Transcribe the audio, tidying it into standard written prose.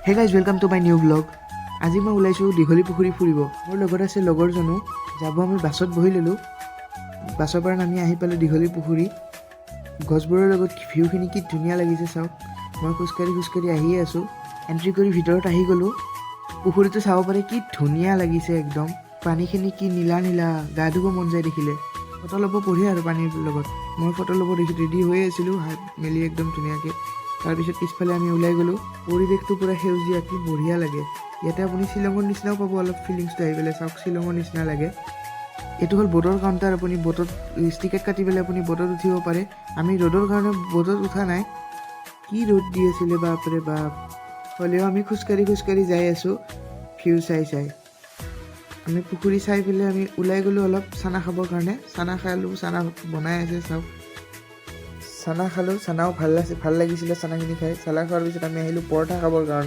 Hey guys, welcome to my new vlog. আজি মই ওলাইছোঁ দীঘলী পুখুৰী ফুৰিব। মোৰ লগত আছে লগৰজনো যাব। আমি বাছত বহি ল'লোঁ। বাছৰ পৰা নামি আহি পালোঁ দীঘলী পুখুৰী। গছবোৰৰ লগত ভিউখিনি কি ধুনীয়া লাগিছে চাওক। মই খোজকাঢ়ি খোজকাঢ়ি আহিয়ে আছোঁ। এণ্ট্ৰি কৰি ভিতৰত আহি গ'লোঁ। পুখুৰীটো চাব পাৰে, কি ধুনীয়া লাগিছে একদম। পানীখিনি কি নীলা নীলা, গা ধুব মন যায় দেখিলে। ফটো ল'ব বঢ়িয়া আৰু পানীৰ লগত। মই ফটো ল'ব দেখি ৰেডি হৈয়ে আছিলোঁ, হাত মেলি একদম ধুনীয়াকৈ। তাৰপিছত পিছফালে আমি ওলাই গ'লোঁ। পৰিৱেশটো পূৰা সেউজীয়া, কি বঢ়িয়া লাগে। ইয়াতে আপুনি শ্বিলঙৰ নিচিনাও পাব অলপ ফিলিংছটো। আহি পেলাই চাওক, শ্বিলঙৰ নিচিনা লাগে। এইটো হ'ল বোটৰ কাউণ্টাৰ। আপুনি বোটত টিকেট কাটি পেলাই আপুনি বোটত উঠিব পাৰে। আমি ৰ'দৰ কাৰণে বোটত উঠা নাই। কি ৰ'দ দি আছিলে, বাপৰে বাপ! হ'লেও আমি খোজকাঢ়ি খোজকাঢ়ি যাই আছোঁ ভিউ চাই চাই। আমি পুখুৰী চাই পেলাই আমি ওলাই গ'লোঁ অলপ চানা খাবৰ কাৰণে। চানা খালোঁ। চানা বনাই আছে চাওক। চানা খালোঁ। চানাও ভাল আছে, ভাল লাগিছিলে চানাখিনি খাই। চানা খোৱাৰ পিছত আমি আহিলোঁ পৰঠা খাবৰ কাৰণে।